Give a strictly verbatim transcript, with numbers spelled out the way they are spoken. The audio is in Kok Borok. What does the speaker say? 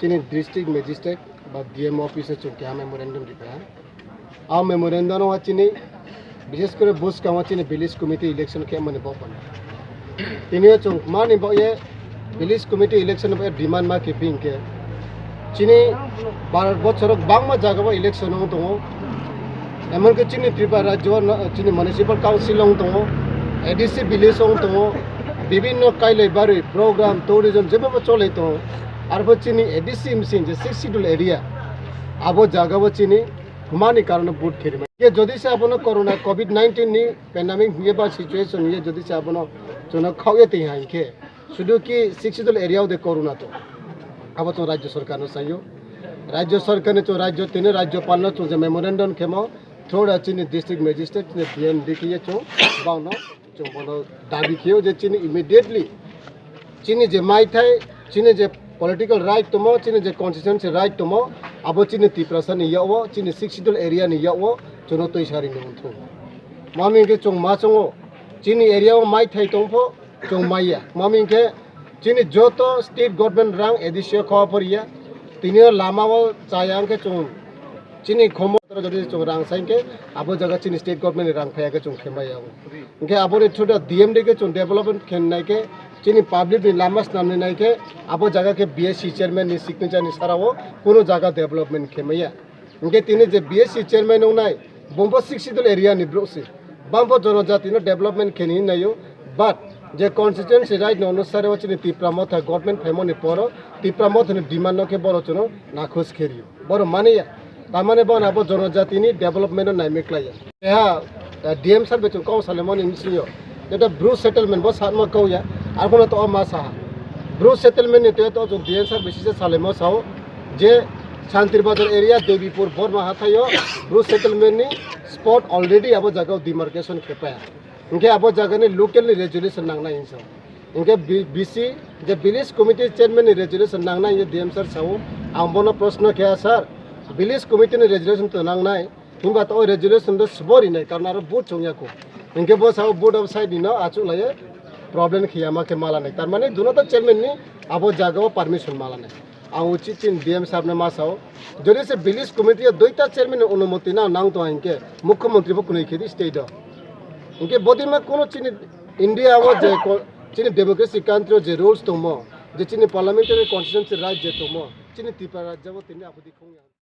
Chini district magistrate ba D M office o chwng keha memorandum rikha. A memorandum o chini, bishes kore bwskango chini village committee election khe mani bokmani. Tini o chwng mani bo ye village committee election bo demand ma khe bing khe. Chini bar bochorok bangma jaga bo election wng tongo. Emonki chini Tripura rajyo no, chini municipal council wng tongo, A D C village wng tongo, bibinno kailai barwi program, tourism jebabo cholai tongo. Arpho chini A D C msing je sixth schedule area, abo jagao chini mani karono vote kherima. Ye jodi se abono corona covid nineteen ni pandemic ye ba situation ye jodi se abono chwngno khawye twi hai khe, sudu ki sixth schedule area o de corona to. Abo chwng rajyo sarkar no sayo. Rajyo sarkar ni chwng rajyo tini rajyopal no chwng je memorandum khemo, through the chini district magistrate, chini D M D K ye chwng bangno chwng bono dabi khio je chini immediately chini je maithai, chini je political right tomo, chini je constituency right tomo, abo chini Tiprasa ni yago, chini sixth schedule area ni yago chwngno twi sari ni unthu. Mami ke chwng ma chwngo, chini area o maithai tongpho, chwng maya. Mami hwnkhe chini joto state government rang A D C o kha poriya. Tini o lama o chaya hwnkhe chwng chini khomo jodi chwng rang sai hwnkhe abo jaga chini state government ni rang phaiya khe chwng khe maya. Hwnkhe aboni through the D M D khe chwng development khe nai khe chini public ni lama swnam ni nai khe abo jaga khe B S C chairman ni signature ni sara o kunu jaga development khe maya. Hwnkhe tini je B S C chairman wngnai, bumbo sixth schedule area ni brouh se. Bangbo jonojati no development khe ni naio, but je constituency right no onusare o chini Tipra Motha government phaimani poro Tipra Motha ni demand no khe boro chwngno nakhos khe rio. Boro mani ya, tamani bono abo jonojati ni development no naimik lai ya. Keha, eh, D M sir bai chwng kok salaimani bisingo. Jeta Bru settlement bo sakma kok ya, arokno to o ma saha. Bru settlement ni to, to chwng D M sir bai sisa salaimo sao je Shantir Bazar area, Debipur, Borma hathaio Bru settlement ni spot already abo jaga o demarcation khe paya. Hwnkhe abo jaga ni local ni resolution nangnai hinwi sao. Hwnkhe B-, B C je village committee chairman ni resolution nangnai hinwi D M sir sao. Ang bono proshno khe, sir, village committee ni resolution to nangnai. Himba to o resolution do sbo rinai, karon aro vote chongya ko. Hingke bo sao vote of side ni no achuk laiye problem khiya ma khe mala nai. Tar mane duno ta chairman ni abo jaga o permission mala nai. Ang uchit chin D M sir no ma sao. Jodi se village committee o duita chairman ni onumoti na nang tong hingke mukhyamantri bo kunui khedi state o. Hingke bodi ma kono chini India o je ko-, chini democracy country o je rules tongmo, je chini parliamentary constituency right je tongmo, chini Tripura rajya o tini apodi khongya.